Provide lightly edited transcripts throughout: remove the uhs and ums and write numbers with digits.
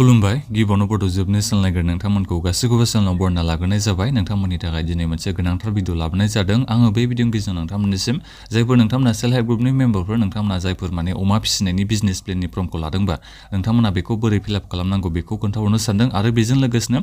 खुलुमबाय गिबियावनो बड' जोबनो सोलोंनायग्रो नोंथांमोनखौ गासैखौबो सोलोंनायाव बरना लाग्रोनाय जाबाय नोंथांमोननि थाखाय दिनै मोनसे गोनांथार भिडिअ लाबोनाय जादों आङो बे भिडिअनि गेजेरजों नोंथांमोननिसिम जायफोर नोंथांमोना सेल्फ हेल्प ग्रुपनि मेम्बारफोर नोंथांमोना जायफोर माने अमा फिसिनायनि बिजनेस प्लेननि फर्मखौ लादोंबा नोंथांमोना बेखौ बोरै फिलआप खालामनांगौ बेखौ खोन्थाहरनो सानदों आरो बेजों लोगोसेनो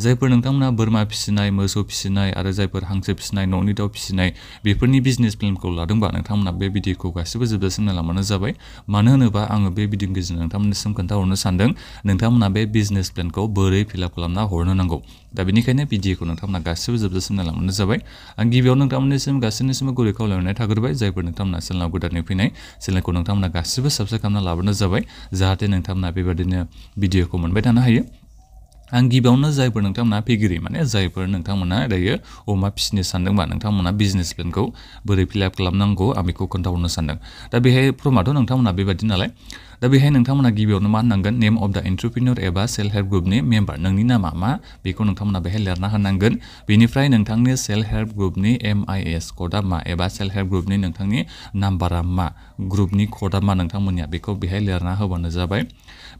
जायफोर नोंथांमोना बोरमा फिसिनाय मोसौ फिसिनाय आरो जायफोर हांसो फिसिनाय न'नि दाउ फिसिनाय बेफोरनि बिजनेस प्लेनखौ लादोंबा नोंथांमोना बे भिडिअखौ गासिबो जोबजासिम नायलांबानो जाबाय मानो होनोबा आङो बे भिडिअनि गेजेरजों नोंथांमोननिसिम खोन्थाहरनो सानदों नोंथांमोना बे बिजनेस प्लेनखौ बोरै फिलआप खालामना हरनो नांगौ दा बेनिखायनो भिडिअखौ नोंथांमोना गासिबो जोबजासिम नायलांबानो जाबाय आं गिबियाव नोंथांमोननिसिम गासैनिसिमबो गुरै खावलायहरनाय थाग्रोबाय जायफोर नोंथांमोना चेनेलाव गोदानै फैनाय चेनेलखौ नोंथांमोना गासिबो साबस्क्राइब खालामना लाबानो जाबाय जाहाथे नोंथांमोना बेबायदिनो भिडिअखौ मोनबाय थानो हायो आं गिबियावनो जायफोर नोंथांमोना फैगिरि माने जायफोर नोंथांमोना दायो अमा फिसिनो सानदोंबा नोंथांमोना बिजनेस प्लेनखौ बोरै फिलआप खालामनांगौ आं बेखौ खोन्थाहरनो सानदों दा बेहाय फर्माथ' नोंथांमोना बेबायदि नालाय दा बेहाय नोंथांमोना गिबियावनो मा होनांगोन नेम अफ द एन्ट्रप्रिनियर एबा सेल्फ हेल्प ग्रुपनि मेम्बार नोंनि नामा मा बेखौ नोंथांमोना बेहाय लिरना होनांगोन बेनिफ्राय नोंथांनि सेल्फ हेल्प ग्रुपनि MIS क'डआ मा एबा सेल्फ हेल्प ग्रुपनि नोंथांनि नाम्बारा मा ग्रुपनि क'डआ मा नोंथांमोननिया बेखौ बेहाय लिरना होबानो जाबाय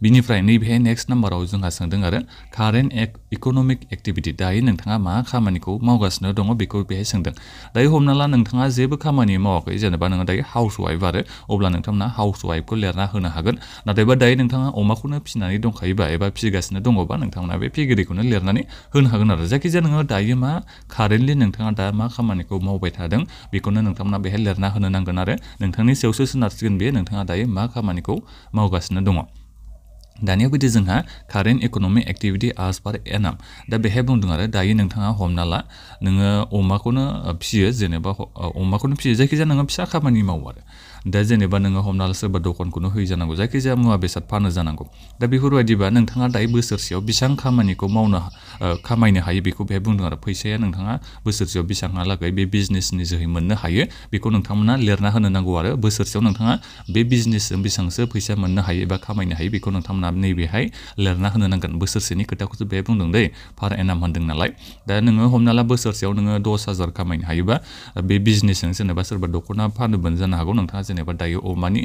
बिनिफ्राय नैबेहाय नेक्स्ट नाम्बाराव जोंहा सोंदों आरो कारेन्ट इक'नमिक एक्टिभिटि दायो नोंथाङा मा खामानिखौ मावगासिनो दङ बेखौ बेहाय सोंदों दायो हमना ला नोंथाङा जेबो खामानि मावाखै जेनेबा नोङो दायो हाउस वाइफ आरो अब्ला नोंथांमोना हाउस वाइफखौ लिरना होनो हागोन नाथायबा दायो नोंथाङा अमाखौनो फिसिनानै दंखायोबा एबा फिसिगासिनो दङबा नोंथांमोना बे फिगिरिखौनो लिरनानै होनो हागोन आरो जायखिजाया नोङो दायो मा कारेन्टलि नोंथाङा दा मा खामानिखौ मावबाय थादों बेखौनो नोंथांमोना बेहाय लिरना होनो नांगोन आरो नोंथांनि सायावसो सोनारसिगोन बे नोंथाङा दायो मा खामानिखौ मावगासिनो दङ दानिया फैदो जोंहा कारेन्ट इक'नमिक एक्टिभिटि आज पार एनाम दा बेहाय बुंदों आरो दायो नोंथाङा हमना ला नोङो अमाखौनो फिसियो जेनेबा अमाखौनो फिसियो जायखिजाया नोङो फिसा खामानि मावो आरो दा जेनेबा नोङो हमना ला सोरबा दखानखौनो होयो जानांगौ जायखिजाया मुवा बेसाद फानो जानांगौ दा बेफोरबायदिबा नोंथाङा दायो बोसोरसेयाव बेसेबां खामानिखौ खामायनो हायो बेखौ बेहाय बुंदों आरो फैसाया नोंथाङा बोसोरसेयाव बेसेबांहालागै बे बिजनेसनि जोहै मोननो हायो बेखौ नोंथांमोना लिरना होनो नांगौ आरो बोसोरसेयाव नोंथाङा बे बिजनेसजों बेसेबांसो फैसा मोननो हायो एबा खामायनो हायो बेखौ नोंथांमोना नैबेहाय लिरना होनो नांगोन बोसोरसेनि खोथाखौसो बेहाय बुंदों दै पार एनाम होनदों नालाय दा नोङो हमना ला बोसोरसेयाव नोङो 10,000 खामायनो हायोबा बे बिजनेसजों जेनेबा सोरबा दख'ना फानोबो जानो हागौ नोंथाङा जेनेबा दायो अमानि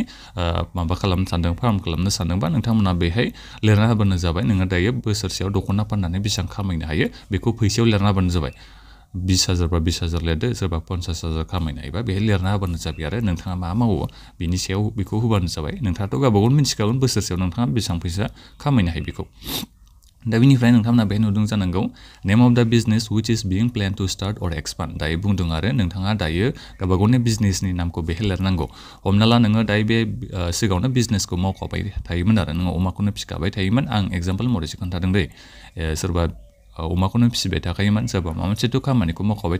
माबा खालामनो सानदों फार्म खालामनो सानदोंबा नोंथांमोना बेहाय लिरना होबानो जाबाय नोङो दायो बोसोरसेयाव दख'ना फाननानै बेसेबां खामायनो हायो बेखौ फैसायाव लिरना होबानो जाबाय 20,000 बा 20,000 लिरदो सोरबा 50,000 खामायनो हायोबा बेहाय लिरना होबानो जाबाय आरो नोंथाङा मा मावो बिनि सायाव बेखौ होबानो जाबाय नोंथाङाथ' गावबा गाव मिन्थिखागोन बोसोरसेयाव नोंथाङा बेसेबां फैसा खामायनो हायो बेखौ दा बेनिफ्राय नोंथांमोना बेहाय नुदों जानांगौ name of the business which is being plan to start or expand दायो बुंदों आरो नोंथाङा दायो गावबा गावनि बिजनेसनि नामखौ बेहाय लिरनांगौ हमना ला नोङो दायो बे सिगाङावनो बिजनेसखौ मावखाबाय थायोमोन आरो नोङो अमाखौनो फिसिखाबाय थायोमोन आं एगजाम्पल महरैसो खोन्थादों दै सोरबा अमाखौनो फिसिबाय थाखायोमोन सोरबा माबा मोनसेथ' खामानिखौ मावखाबाय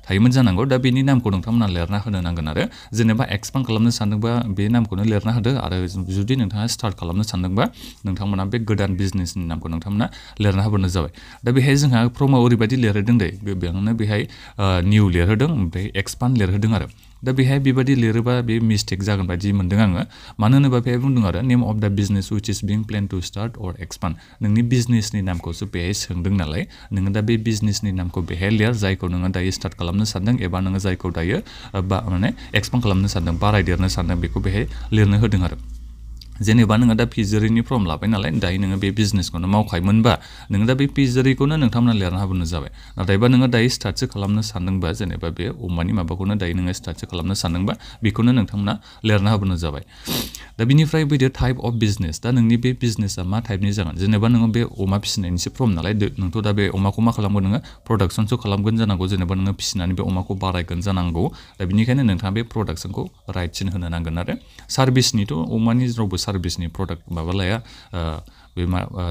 थायोमोन जानांगौ दा बेनि नामखौ नोंथांमोना लिरना होनो नांगोन आरो जेनेबा एक्सपान्ड खालामनो सानदोंबा बे नामखौनो लिरना होदो आरो जुदि नोंथाङा स्टार्ट खालामनो सानदोंबा नोंथांमोना बे गोदान बिजनेसनि नामखौ नोंथांमोना लिरना होबानो जाबाय दा बेहाय जोंहा फर्माव ओरैबायदि लिरहोदों दे बेयावनो बेहाय निउ लिरहोदों ओमफ्राय एक्सपान्ड लिरहोदों आरो दा बेहाय बेबायदि लिरोबा बे मिस्टेक जागोन बायदि मोनदों आङो मानो होनोबा बेहाय बुंदों आरो name of the business which is being plan to start or expand नोंनि बिजनेसनि नामखौसो बेहाय सोंदों नालाय नोङो दा बे बिजनेसनि नामखौ बेहाय लिर जायखौ नोङो दायो स्टार्ट खालामनो सानदों एबा नोङो जायखौ दायो माने एक्सपान्ड खालामनो सानदों बारायदेरनो सानदों बेखौ बेहाय लिरनो होदों आरो जेनेबा नोङो दा पिजरिनि फर्म लाबाय नालाय दायो नोङो बे बिजनेसखौनो मावखायोमोनबा नोङो दा बे पिजरिखौनो नोंथांमोना लिरना होबानो जाबाय नाथायबा नोङो दायो स्टार्टसो खालामनो सानदोंबा जेनेबा बे अमानि माबाखौनो दायो नोङो स्टार्टसो खालामनो सानदोंबा बेखौनो नोंथांमोना लिरना होबानो जाबाय दा बिनिफ्राय फैदो टाइप अफ बिजनेस दा नोंनि बे बिजनेसा मा टाइपनि जागोन जेनेबा नोङो बे अमा फिसिनायनिसो फर्म नालाय नोंथ' दा बे अमाखौ मा खालामगोन नोङो प्रडाक्सनसो खालामगोन जानांगौ जेनेबा नोङो फिसिनानै बे अमाखौ बारायगोन जानांगौ दा बेनिखायनो नोंथाङा बे प्रडाक्सनखौ राइटसिन होनो नांगोन आरो सार्भिसनिथ' अमानि रावबो सार्भिसनि प्रडाक्ट माबा लाया बे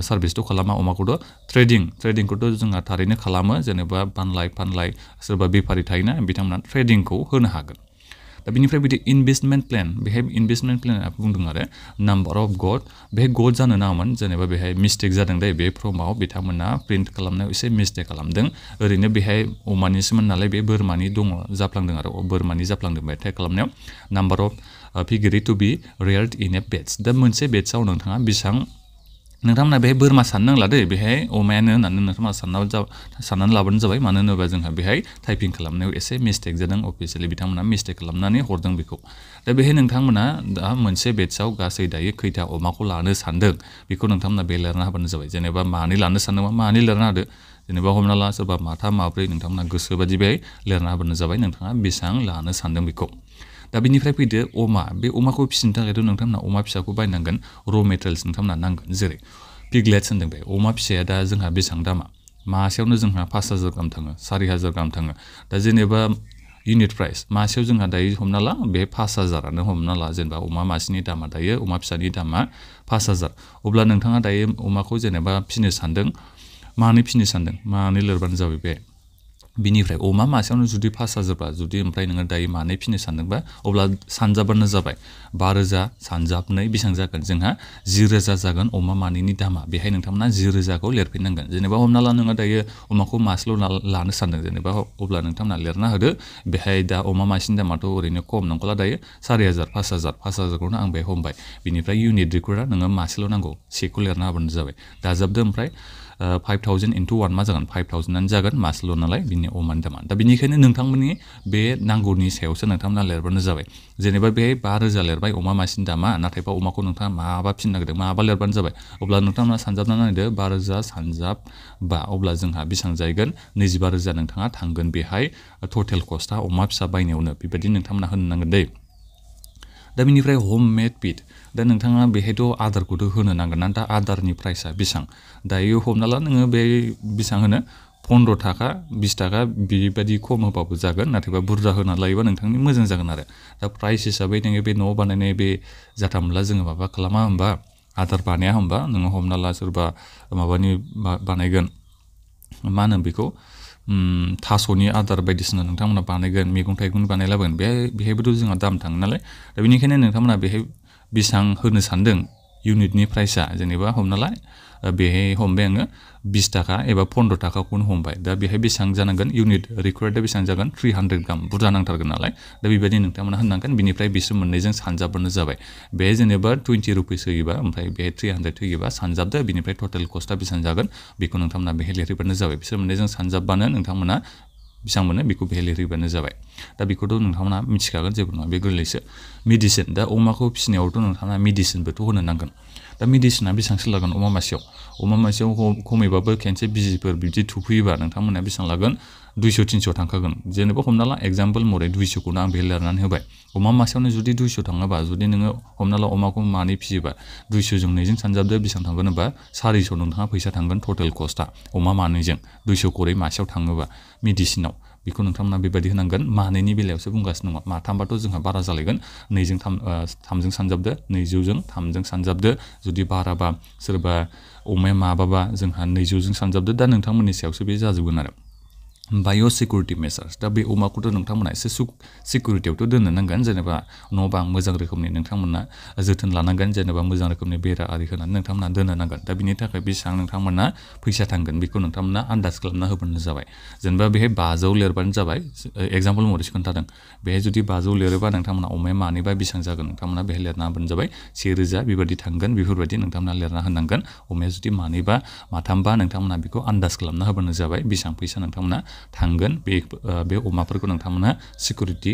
सार्भिसथ' खालामा अमाखौथ' ट्रेडिंखौथ' जोंहा थारैनो खालामो जेनेबा फानलाय सोरबा बेफारि थायोना बिथांमोना ट्रेडिंखौ होनो हागोन दा बिनिफ्राय बिदि इनभेस्टमेन्ट प्लेन बेहाय इनभेस्टमेन्ट प्लेनआ बुंदों आरो नाम्बार अफ गड बेहाय गड जानो नाङामोन जेनेबा बेहाय मिस्टेक जादों दे बे फर्माव बिथांमोना प्रिन्ट खालामनायाव एसे मिस्टेक खालामदों ओरैनो बेहाय अमानिसोमोन नालाय बे बोरमानि जाफ्लांदों आरो बोरमानि जाफ्लांदों बे टाइप खालामनायाव number of figure to be required in a bets the मोनसे बेट्सआव नोंथाङा बेसेबां नोंथांमोना बेहाय बोरमा साननो नांला दै बेहाय अमायानो होननानै नोंथांमोना साननानै लाबानो जाबाय मानो होनोबा जोंहा बेहाय टाइपिं खालामनायाव एसे मिस्टेक जादों अफिसियेलि बिथांमोना मिस्टेक खालामनानै हरदों बेखौ दा बेहाय नोंथांमोना दा मोनसे बेट्सआव गासै दायो खैथा अमाखौ लानो सानदों बेखौ नोंथांमोना बे लिरना होबानो जाबाय जेनेबा मानै लानो सानदोंबा मानै लिरना होदो जेनेबा हमना ला सोरबा माथाम माब्रै नोंथांमोना गोसोबादि बेहाय लिरना होबानो जाबाय नोंथाङा बेसेबां लानो सानदों बेखौ दा बिनिफ्राय फैदो अमा बे अमाखौ फिसिनो थाखायथ' नोंथांमोना अमा फिसाखौ बायनांगोन र' मेटेरियल्स नोंथांमोना नांगोन जेरै पिगलेट्स होनदों बे अमा फिसाया दा जोंहा बेसेबां दामा मासेयावनो जोंहा 5,000 गाहाम थाङो 4,000 गाहाम थाङो दा जेनेबा इउनिट प्राइस मासेयाव जोंहा दायो हमना ला बे 5,000आनो हमना ला जेनेबा अमा मासेनि दामा दायो अमा फिसानि दामा 5,000 अब्ला नोंथाङा दायो अमाखौ जेनेबा फिसिनो सानदों मानै फिसिनो सानदों मानै लिरबानो जाबाय बे बिनिफ्राय अमा मासेयावनो जुदि 5,000 बा जुदि ओमफ्राय नोङो दायो मानै फिसिनो सानदोंबा अब्ला सानजाबानो जाबाय 5,000 सानजाबनै बेसेबां जागोन जोंहा 10,000 जागोन अमा मानैनि दामा बेहाय नोंथांमोना 10,000खौ लिरफिननांगोन जेनेबा हमना ला नोङो दायो अमाखौ मासेल' लानो सानदों जेनेबा अब्ला नोंथांमोना लिरना होदो बेहाय दा अमा मासेनि दामाथ' ओरैनो खम नंखाला दायो 4,000 5,000खौनो आं बेहाय हमबाय बिनिफ्राय इउनिट रिकर्डआ नोङो मासेल' नांगौ सेखौ लिरना होबानो जाबाय दाजाबदो ओमफ्राय 5,000 into 1 मा जागोन 5,000आनो जागोन मासेल' नालाय बिनि अमानि दामा दा बिनिखायनो नोंथांमोननि बे नांगौनि सायावसो नोंथांमोना लिरबानो जाबाय जेनेबा बेहाय 5,000 लिरबाय अमा मासेनि दामा नाथायबा अमाखौ नोंथाङा माबा फिसिनो नागिरदों माबा लिरबानो जाबाय अब्ला नोंथांमोना सानजाबना नायदो 5,000 सानजाब 5 अब्ला जोंहा बेसेबां जाहैगोन 25,000 नोंथाङा थांगोन बेहाय टटेल कस्टआ अमा फिसा बायनायावनो बेबायदि नोंथांमोना होनो नांगोन दै दा बिनिफ्राय हम मेड पिट दा नोंथाङा बेहायथ' आदारखौथ' होनो नांगोन ना दा आदारनि प्राइसा बेसेबां दायो हमना ला नोङो बे बेसेबां होनो 15 थाखा 20 थाखा बेबायदि खम होबाबो जागोन नाथायबा बुरजा होना लायोबा नोंथांनि मोजां जागोन आरो दा प्राइस हिसाबै नोङो बे न'आव बानायनाय बे जाथामला जोङो माबा खालामा होमबा आदार बानाया होमबा नोङो हमना ला सोरबा माबानि बानायगोन मा होनो बेखौ थास'नि आदार बायदिसिना नोंथांमोना बानायगोन मैगं थाइगं बानायलाबायगोन बेहायबोथ' जोंहा दाम थाङो नालाय दा बेनिखायनो नोंथांमोना बेहाय बेसेबां होनो सानदों इउनिटनि प्राइसा जेनेबा हमना ला बेहाय हमबाय आङो 20 थाखा एबा 15 थाखाखौनो हमबाय दा बेहाय बेसेबां जानांगोन इउनिट रिक्वायर्डआ बेसेबां जागोन 300 गाहाम बुरजा नांथारगोन नालाय दा बेबायदि नोंथांमोना होननांगोन बिनिफ्राय बिसोर मोननैजों सानजाबानो जाबाय बे जेनेबा 20 रुपिस होयोबा ओमफ्राय बेहाय 300 होयोबा सानजाबदो बिनिफ्राय टटेल कस्टआ बेसेबां जागोन बेखौ नोंथांमोना बेहाय लिरहैबानो जाबाय बिसोर मोननैजों सानजाबबानो नोंथांमोना बेसेबां मोनो बेखौ बेहाय लिरहैबानो जाबाय दा बेखौथ' नोंथांमोना मिथिखागोन जेबो नङा बे गोरलैसो मेडिसिन दा अमाखौ फिसिनायावथ' नोंथाङा मेडिसिनबोथ' होनो नांगोन दा मेडिसिना बेसेबांसो लागोन अमा मासेयाव खमैबाबो खेनसे बिजिफोर बिदि थुफैयोबा नोंथांमोना बेसेबां लागोन 200-300 थांखागोन जेनेबा हमना ला एगजाम्पल महरै 200खौनो आं बेहाय लिरनानै होबाय अमा मासेयावनो जुदि 200 थाङोबा जुदि नोङो हमना ला अमाखौ मानै फिसियोबा 200जों नैजों सानजाबदो बेसेबां थांगोन होनबा 400 नोंथाङा फैसा थांगोन टटेल कस्टआ अमा मानैजों 200 करै मासेयाव थाङोबा मेडिसिनाव बेखौ नोंथांमोना बेबायदि होनांगोन मानैनि बेलायावसो बुंगासिनो दङ माथामबाथ' जोंहा बारा जालायगोन 2जों 3जों सानजाबदो 200जों 3जों सानजाबदो जुदि बाराबा सोरबा अमाया माबाबा जोंहा 200जों सानजाबदो दा नोंथांमोननि सायावसो बे जाजोबगोन आरो बाय' सिकिउरिटि मेजार्स दा बे अमाखौथ' नोंथांमोना एसे सिकिउरिटियावथ' दोननो नांगोन जेनेबा न' बां मोजां रोखोमनि नोंथांमोना जोथोन लानांगोन जेनेबा मोजां रोखोमनि बेरा आरि होनानै नोंथांमोना दोननो नांगोन दा बिनि थाखाय बेसेबां नोंथांमोना फैसा थांगोन बेखौ नोंथांमोना आन्दाज खालामना होबानो जाबाय जेनेबा बेहाय 500 लिरबानो जाबाय एगजाम्पल महरैसो खोन्थादों बेहाय जुदि 500 लिरोबा नोंथांमोना अमाया मानैबा बेसेबां जागोन नोंथांमोना बेहाय लिरना होबानो जाबाय 1,000 बेबायदि थांगोन बेफोरबायदि नोंथांमोना लिरना होनांगोन अमाया जुदि मानैबा माथामबा नोंथांमोना बेखौ आन्दाज खालामना होबानो जाबाय बेसेबां फैसा नोंथांमोना थांगोन बे अमाफोरखौ नोंथांमोना सिकिउरिटि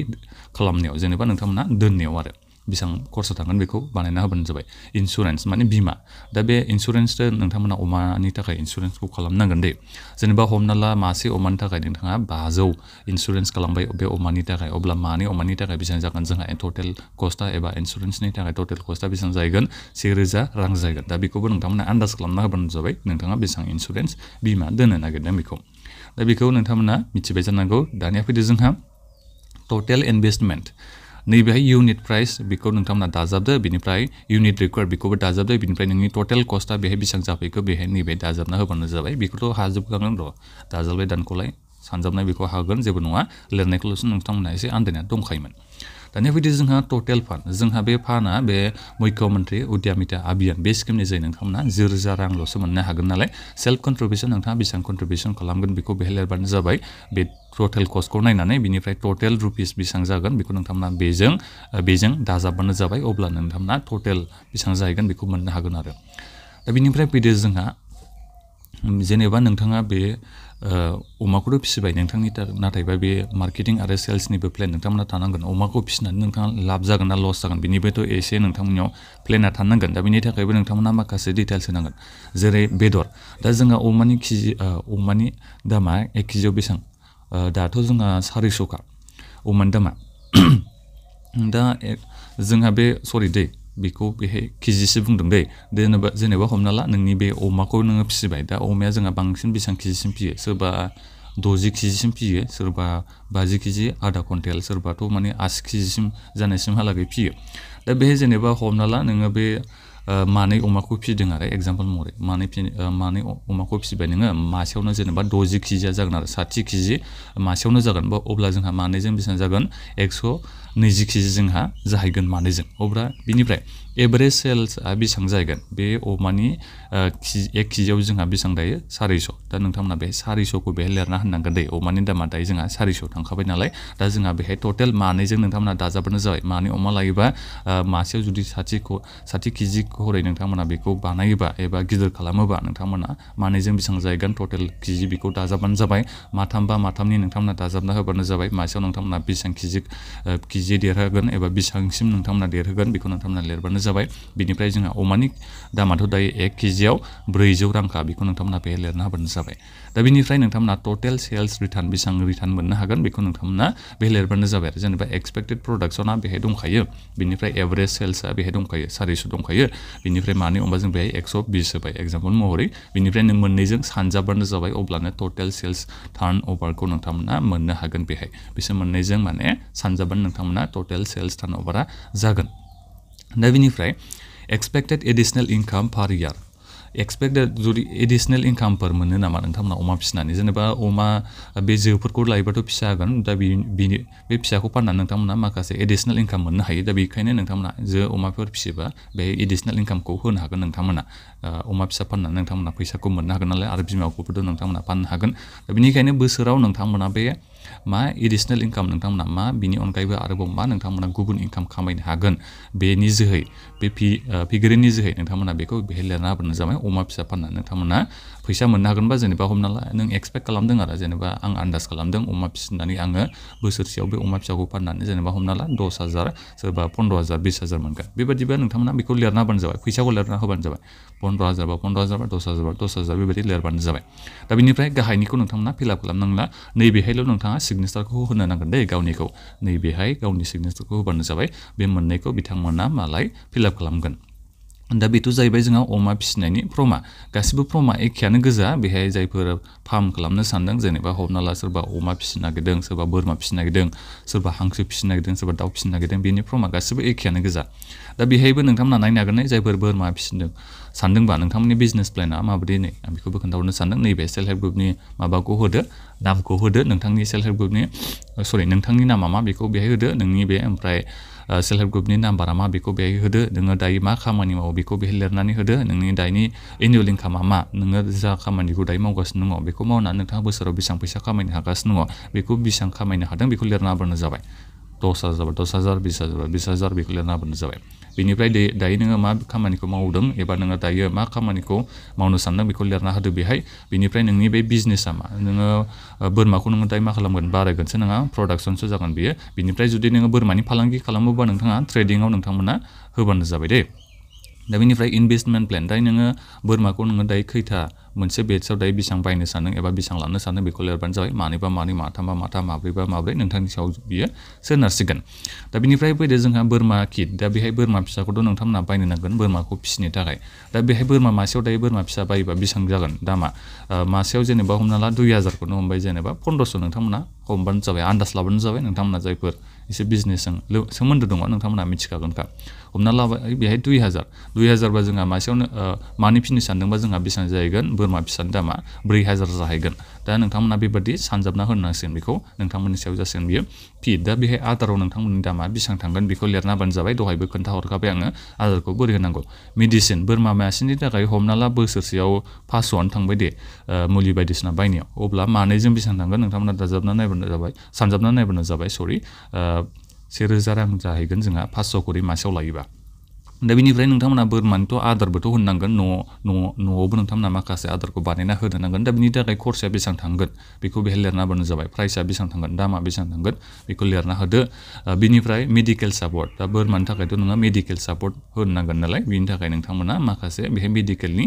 खालामनायाव जेनेबा नोंथांमोना दोननायाव आरो बेसेबां खरसा थांगोन बेखौ बानायना होबानो जाबाय इन्सुरेन्स माने बीमा दा बे इन्सुरेन्सजों नोंथांमोना अमानि थाखाय इन्सुरेन्सखौ खालामनांगोन दे जेनेबा हमना ला मासे अमानि थाखाय नोंथाङा 500 इन्सुरेन्स खालामबाय बे अमानि थाखाय अब्ला मानै अमानि थाखाय बेसेबां जागोन जोंहा टटेल कस्टआ एबा इन्सुरेन्सनि थाखाय टटेल कस्टआ बेसेबां जाहैगोन 1,000 रां जागोन दा बेखौबो नोंथांमोना आन्दाज खालामना होबानो जाबाय नोंथाङा बेसेबां इन्सुरेन्स बीमा दोननो नागिरदों बेखौ दा बेखौ नोंथांमोना मिथिबाय जानांगौ दानिया फैदो जोंहा टटेल इनभेस्टमेन्ट नैबेहाय इउनिट प्राइस बेखौ नोंथांमोना दाजाबदो बिनिफ्राय इउनिट रिक्वायर्ड बेखौबो दाजाबदो बिनिफ्राय नोंनि टटेल कस्टआ बेहाय बेसेबां जाफैखो बेहाय नैबे दाजाबना होबानो जाबाय बेखौथ' हाजोबखागोन र' दाजाबलाय दानख'लाय सानजाबनाय बेखौ हागोन जेबो नङा लिरनायखौल'सो नोंथांमोना एसे आन्दायना दंखायोमोन दानिया फैदो जोंहा टटेल फान्ड जोंहा बे फान्डआ बे मुख्यमन्त्रि उद्यमिता अभियान बे स्किमनि जाय नोंथांमोना 10,000 रांल'सो मोननो हागोन नालाय सेल्फ कन्ट्रिबिउसन नोंथाङा बेसेबां कन्ट्रिबिउसन खालामगोन बेखौ बेहाय लिरबानो जाबाय बे टटेल कस्टखौ नायनानै बिनिफ्राय टटेल रुपिस बेसेबां जागोन बेखौ नोंथांमोना बेजों दाजाबबानो जाबाय अब्ला नोंथांमोना टटेल बेसेबां जाहैगोन बेखौ मोननो हागोन आरो दा बिनिफ्राय फैदो जोंहा जेनेबा नोंथाङा बे अमाखौथ' फिसिबाय नोंथांनि नाथायबा बे मार्केटिं आरो सेल्सनिबो प्लेन नोंथांमोना थानांगोन। अमाखौ फिसिनानै नोंथाङा लाब जागोन ना लस जागोन बिनिबोथ' एसे नोंथांमोननियाव प्लेना थानांगोन। दा बिनि थाखायबो नोंथांमोना माखासे डिटेल्स होनांगोन। जेरै बेदर, दा जोंहा अमानि दामा 1 केजियाव बेसेबां? दाथ' जोंहा 400खा अमानि दामा। दा जोंहा बे बेखौ बेहाय केजिसो बुंदों दै। जेनेबा हमना ला नोंनि बे अमाखौ नोङो फिसिबाय। दा अमाया जोंहा बांसिन बेसेबां केजिसिम फियो? सोरबा 60 केजिसिम फियो, सोरबा 50 केजि, आधा कुइन्टेल, सोरबाथ' माने 80 केजिसिम जानायसिमहालागै फियो। दा बेहाय जेनेबा हमना ला नोङो बे मानै अमाखौ फिसिदों आरो एगजाम्पल महरै मानै अमाखौ फिसिबाय नोङो, मासेयावनो जेनेबा 60 केजिया जागोन आरो 60 केजि मासेयावनो जागोन। अब्ला जोंहा मानैजों बेसेबां जागोन? 120 केजि जोंहा जाहैगोन मानैजों। अब्ला बिनिफ्राय एभारेज सेल्सआ बेसेबां जाहैगोन? बे अमानि 1 केजियाव जोंहा बेसेबां दायो? 400। दा नोंथांमोना बे 400खौ बेहाय लिरना होनांगोन दै। अमानि दामा दायो जोंहा 400 थांखाबाय नालाय। दा जोंहा बेहाय टटेल मानैजों नोंथांमोना दाजाबबानो जाबाय। मानै अमा लायोबा मासेयाव जुदि 60 केजि हरै नोंथांमोना बेखौ बानायोबा एबा गिदिर खालामोबा नोंथांमोना मानैजों बेसेबां जाहैगोन टटेल केजि बेखौ दाजाबबानो जाबाय। माथामबा माथामनि नोंथांमोना दाजाबना होबानो जाबाय। मासेयाव नोंथांमोना बेसेबां केजि देरहोगोन एबा बेसेबांसिम नोंथांमोना देरहोगोन बेखौ नोंथांमोना लिरबानो जाबाय। बिनिफ्राय जोंहा अमानि दामाथ' दायो 1 केजियाव 400 रांखा, बेखौ नोंथांमोना बेहाय लिरना होबानो जाबाय। दा बिनिफ्राय नोंथांमोना टटेल सेल्स रिटार्न बेसेबां रिटार्न मोननो हागोन बेखौ नोंथांमोना बेहाय लिरबानो जाबाय आरो। जेनेबा एक्सपेक्टेड प्रडाक्सना बेहाय दंखायो, बिनिफ्राय एभारेज सेल्सआ बेहाय दंखायो 400 दंखायो, बिनिफ्राय मानै अमा जों बेहाय 120 होबाय एगजाम्पल महरै। बिनिफ्राय नों मोननैजों सानजाबानो जाबाय। अब्लानो टटेल सेल्स टार्न अभारखौ नोंथांमोना मोननो हागोन बेहाय। बिसोर मोननैजों माने सानजाबानो नोंथांमोना टटेल सेल्स टार्न अभारा जागोन। दा बिनिफ्राय एक्सपेक्टेड एडिशनेल इनकाम पार इयार। एक्सपेक्टेड जुदि एडिशनेल इनकामफोर मोनो नामा नोंथांमोना अमा फिसिनानै? जेनेबा अमा बे जोफोरखौ लायोबाथ' फिसा होगोन। दा बे फिसाखौ फाननानै नोंथांमोना माखासे एडिशनेल इनकाम मोननो हायो। दा बेखायनो नोंथांमोना अमाफोर फिसियोबा बे एडिशनेल इनकामखौ होनो हागोन नोंथांमोना। अमा फिसा फाननानै नोंथांमोना फैसाखौ मोननो हागोन नालाय, आरो बिमाखौबोथ' नोंथांमोना फाननो हागोन। दा बेनिखायनो बोसोराव नोंथांमोना बे एडिशनेल इनकाम नोंथांमोना बिनि अनगायैबो आरोबाव नोंथांमोना गुबुन इनकाम खामायनो हागोन बेनि जोहै, बे फिगरनि जोहै नोंथांमोना बेखौ बेहाय लिरना होबानो जाबाय। अमा फिसा फाननानै नोंथांमोना फैसा मोननो हागोनबा जेनेबा हमना ला नों एक्सपेक्ट खालामदों आरो, जेनेबा आं आन्दाज खालामदों अमा फिसिनानै आङो बोसोरसेयाव बे अमा फिसाखौ फाननानै जेनेबा हमना ला 10,000, सोरबा 15,000, 20,000 मोनगोन। बेबायदिबा नोंथांमोना बेखौ लिरना होबानो जाबाय, फैसाखौ लिरना होबानो जाबाय। 15,000 बा 15,000 बा 10,000 बा 10,000 बेबायदि लिरबानो जाबाय। दा बिनिफ्राय गाहायनिखौ नोंथांमोना फिलआप खालामनांला, नैबेहायल' नोंथाङा सिगनेसारखौ होनो नांगोन दै गावनिखौ। नैबेहाय गावनि सिगनेसारखौ होबानो जाबाय। बे मोननैखौ बिथांमोना मालाय फिलआप खालामगोन। दा बेथ' जाहैबाय जोंहा अमा फिसिनायनि फर्मा। गासिबो फर्मा एखेयानो गोजा। बेहाय जायफोर फार्म खालामनो सानदों, जेनेबा हमना ला सोरबा अमा फिसिनो नागिरदों, सोरबा बोरमा फिसिनो नागिरदों, सोरबा हांसो फिसिनो नागिरदों, सोरबा दाउ फिसिनो नागिरदों, बेनि फर्मा गासिबो एखेयानो गोजा। दा बेहायबो नोंथांमोना नायनो हागोन जायफोर बोरमा फिसिनो सानदोंबा नोंथांमोननि बिजनेस प्लेना माबायदि नै आं बेखौबो खोन्थाहरनो सानदों। नैबे सेल्फ हेल्प ग्रुपनि माबाखौ होदो, नामखौ होदो, नोंथांनि सेल्फ हेल्प ग्रुपनि नोंथांनि नामा मा बेखौ बेहाय होदो, नोंनि बे ओमफ्राय सेल्फ हेल्प ग्रुपनि नाम्बारा मा बेखौ बेहाय होदो, नोङो दायो मा खामानि मावो बेखौ बेहाय लिरनानै होदो, नोंनि दायोनि एनुवेल इनकामा मा, नोङो जा खामानिखौ दायो मावगासिनो दङ बेखौ मावनानै नोंथाङा बोसोराव बेसेबां फैसा खामायनो हागासिनो दङ, बेखौ बेसेबां खामायनो हादों बेखौ लिरना होबानो जाबाय। 10,000 बा 10,000, 20,000 बा 20,000 बेखौ लिरना होबानो जाबाय। बेनिफ्राय दायो नोङो मा खामानिखौ मावदों एबा नोङो दायो मा खामानिखौ मावनो सानदों बेखौ लिरना होदो बेहाय। बेनिफ्राय नोंनि बे बिजनेसा मा, नोङो बोरमाखौ नोङो दायो मा खालामगोन, बारायगोनसो नङा प्रडाक्सनसो जागोन बियो। बिनिफ्राय जुदि नोङो बोरमानि फालांगि खालामोबा नोंथाङा ट्रेडिङाव नोंथांमोना होबानो जाबाय दे। दा बेनिफ्राय इनभेस्टमेन्ट प्लेन, दायो नोङो बोरमाखौ नोङो दायो खैथा मोनसे बेट्सआव दायो बेसेबां बायनो सानदों एबा बेसेबां लानो सानदों बेखौ लिरबानो जाबाय। मानैबा मानै, माथामबा माथाम, माब्रैबा माब्रै, नोंथांनि सायाव बियो सोनारसिगोन। दा बिनिफ्राय फैदो जोंहा बोरमा किट। दा बेहाय बोरमा फिसाखौथ' नोंथांमोना बायनो नांगोन बोरमाखौ फिसिनो थाखाय। दा बेहाय बोरमा मासेयाव दायो बोरमा फिसा बायोबा बेसेबां जागोन दामा? मासेयाव जेनेबा हमना ला 2,000खौनो हमबाय, जेनेबा 1500 नोंथांमोना हमबानो जाबाय, आन्दाज लाबानो जाबाय। नोंथांमोना जायफोर एसे बिजनेसजों सोमोन्दो दङ नोंथांमोना मिथिखागोनखा। हमना लाबाय बेहाय 2,000 बा जोंहा मासेयावनो मानै फिनो सानदोंबा जोंहा बेसेबां जाहैगोन, बोरमा फिसानि दामा 4,000 जाहैगोन। दा नोंथांमोना बेबादि सानजाबना होनांसिगोन, बेखौ नोंथांमोननि सायाव जासिगोन बियो फिड। दा बेहाय आदाराव नोंथांमोननि दामा बेसेबां थांगोन बेखौ लिरना होबानो जाबाय। दहायबो खोन्थाहरखाबाय आङो आदारखौ बोरै होनांगौ। मेडिसिन, बोरमा मासेनि थाखाय हमना ला बोसोरसेयाव 500आनो थांबाय दे मुलि बायदिसिना बायनायाव। अब्ला मानैजों बेसेबां थांगोन नोंथांमोना दाजाबना नायबानो जाबाय, सानजाबना नायबानो जाबाय। 1,000 रां जाहैगोन जोंहा 500 खरि मासेयाव लायोबा। दा बिनिफ्राय नोंथांमोना बोरमानिथ' आदारबोथ' होनांगोन न'आवबो नोंथांमोना माखासे आदारखौ बानायना होनो नांगोन दा बिनि थाखाय खरसाया बेसेबां थांगोन बेखौ बेहाय लिरना होबानो जाबाय प्राइसआ बेसेबां थांगोन दामा बेसेबां थांगोन बेखौ लिरना होदो बिनिफ्राय मेडिकेल सापर्ट दा बोरमानि थाखायथ' नोङो मेडिकेल सापर्ट होनो नांगोन नालाय बिनि थाखाय नोंथांमोना माखासे बेहाय मेडिकेलनि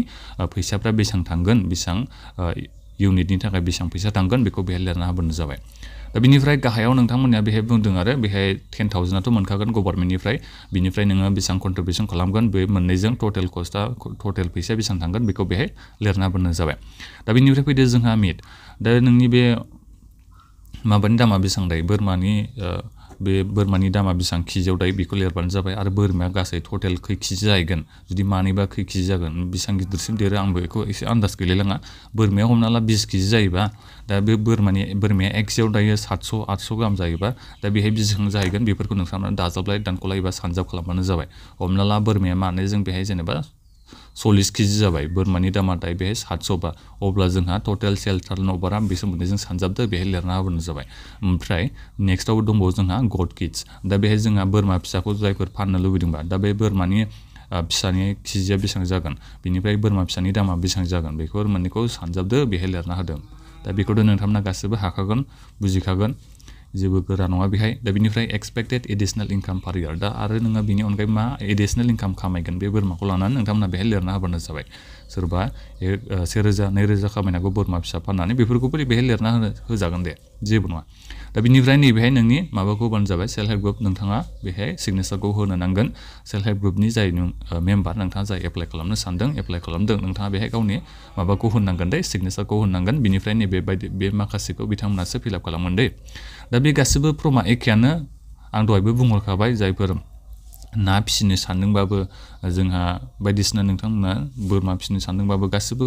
फैसाफ्रा बेसेबां थांगोन बेसेबां इउनिटनि थाखाय बेसेबां फैसा थांगोन बेखौ बेहाय लिरना होबानो जाबाय दा बिनिफ्राय गाहायाव नोंथांमोननिया बेहाय बुंदों आरो बेहाय 10,000आथ' मोनखागोन गभर्नमेन्टनिफ्राय बिनिफ्राय नोङो बेसेबां कन्ट्रिबिउसन खालामगोन बे मोननैजों टटेल कस्टआ टटेल फैसाया बेसेबां थांगोन बेखौ बेहाय लिरना होबानो जाबाय दा बिनिफ्राय फैदो जोंहा मिट दा नोंनि बे माबानि दामा बेसेबां दायो बे बोरमानि दामा बेसेबां केजियाव दायो बेखौ लिरबानो जाबाय आरो बोरमाया गासै टटेल खै केजि जाहैगोन जुदि मानैबा खै केजि जागोन बेसेबां गिदिरसिम देरो आंबो बेखौ एसे आन्दाज गैलायलाङा बोरमाया हमना ला 20 केजि जायोबा दा बे बोरमाया एकसेयाव दायो 700-800 गाहाम जायोबा दा बेहाय बेसेबां जाहैगोन बेफोरखौ नोंथांमोना दाजाबलाय दानख'लाय एबा सानजाब खालामबानो जाबाय हमना ला बोरमाया मानैजों बेहाय जेनेबा 40 केजि जाबाय बोरमानि दामा दायो बेहाय 700 बा अब्ला जोंहा टटेल सेल टार्नओभारा बेसोर मोननैजों सानजाबदो बेहाय लिरना होबानो जाबाय ओमफ्राय नेक्स्टआव दंबावो जोंहा गट किड्स दा बेहाय जोंहा बोरमा फिसाखौ जायफोर फाननो लुबैदोंबा दा बे बोरमानि फिसानि केजिया बेसेबां जागोन बिनिफ्राय बोरमा फिसानि दामा बेसेबां जागोन बेफोर मोननैखौ सानजाबदो बेहाय लिरना होदों दा बेखौथ' नोंथांमोना गासिबो हाखागोन बुजिखागोन जेबो गोरा नङा बेहाय दा बिनिफ्राय एक्सपेक्टेड एडिशनेल इनकाम पार इयार दा आरो नोङो बिनि अनगायै मा एडिशनेल इनकाम खामायगोन बे बोरमाखौ लानानै नोंथांमोना बेहाय लिरना होबानो जाबाय सोरबा 1,000-2,000 खामायनांगौ बोरमा फिसा फाननानै बेफोरखौबो बेहाय लिरना होजागोन दे जेबो नङा दा बिनिफ्राय नैबेहाय नोंनि माबाखौ होबानो जाबाय सेल्फ हेल्प ग्रुप नोंथाङा बेहाय सिगनेचारखौ होनो नांगोन सेल्फ हेल्प ग्रुपनि जाय मेम्बार नोंथाङा जाय एप्लाइ खालामनो सानदों एप्लाइ खालामदों नोंथाङा बेहाय गावनि माबाखौ होनांगोन दे सिगनेचारखौ होनांगोन बिनिफ्राय बे माखासेखौ बिथांमोनासो फिलआप खालामगोन दे दा बे गासिबो फर्मा एखेयानो आं दहायबो बुंहरखाबाय जायफोर ना फिसिनो सानदोंबाबो जोंहा बायदिसिना नोंथांमोना बोरमा फिसिनो सानदोंबाबो गासिबो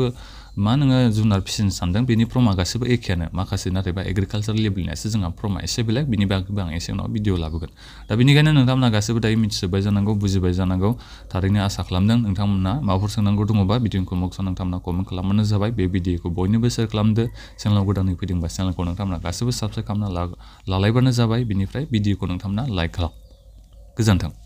मा नोङो जुनार फिसिनो सानदों बेनि फर्मा गासिबो एखेयानो माखासे नाथायबा एग्रिकालचार लेभेलनियासो जोंहा फर्मा एसे बेलेग बिनि बागैबो आं एसे उनाव भिडिअ लाबोगोन दा बेनिखायनो नोंथांमोना गासिबो दायो मिथिजोब्बाय जानांगौ बुजिबाय जानांगौ थारैनो आसा खालामदों नोंथांमोना माबाफोर सोंनांगौ दङबा भिडिअखौ नोंथांमोना कमेन्ट खालामबानो जाबाय बे भिडिअखौ बयनोबो शेयार खालामदो चेनेलाव गोदानै फैदोंबा चेनेलखौ नोंथांमोना गासिबो साबस्क्राइब खालामना लालायबानो जाबाय बिनिफ्राय भिडिअखौ नोंथांमोना लाइक खालाम गोजोन्थों।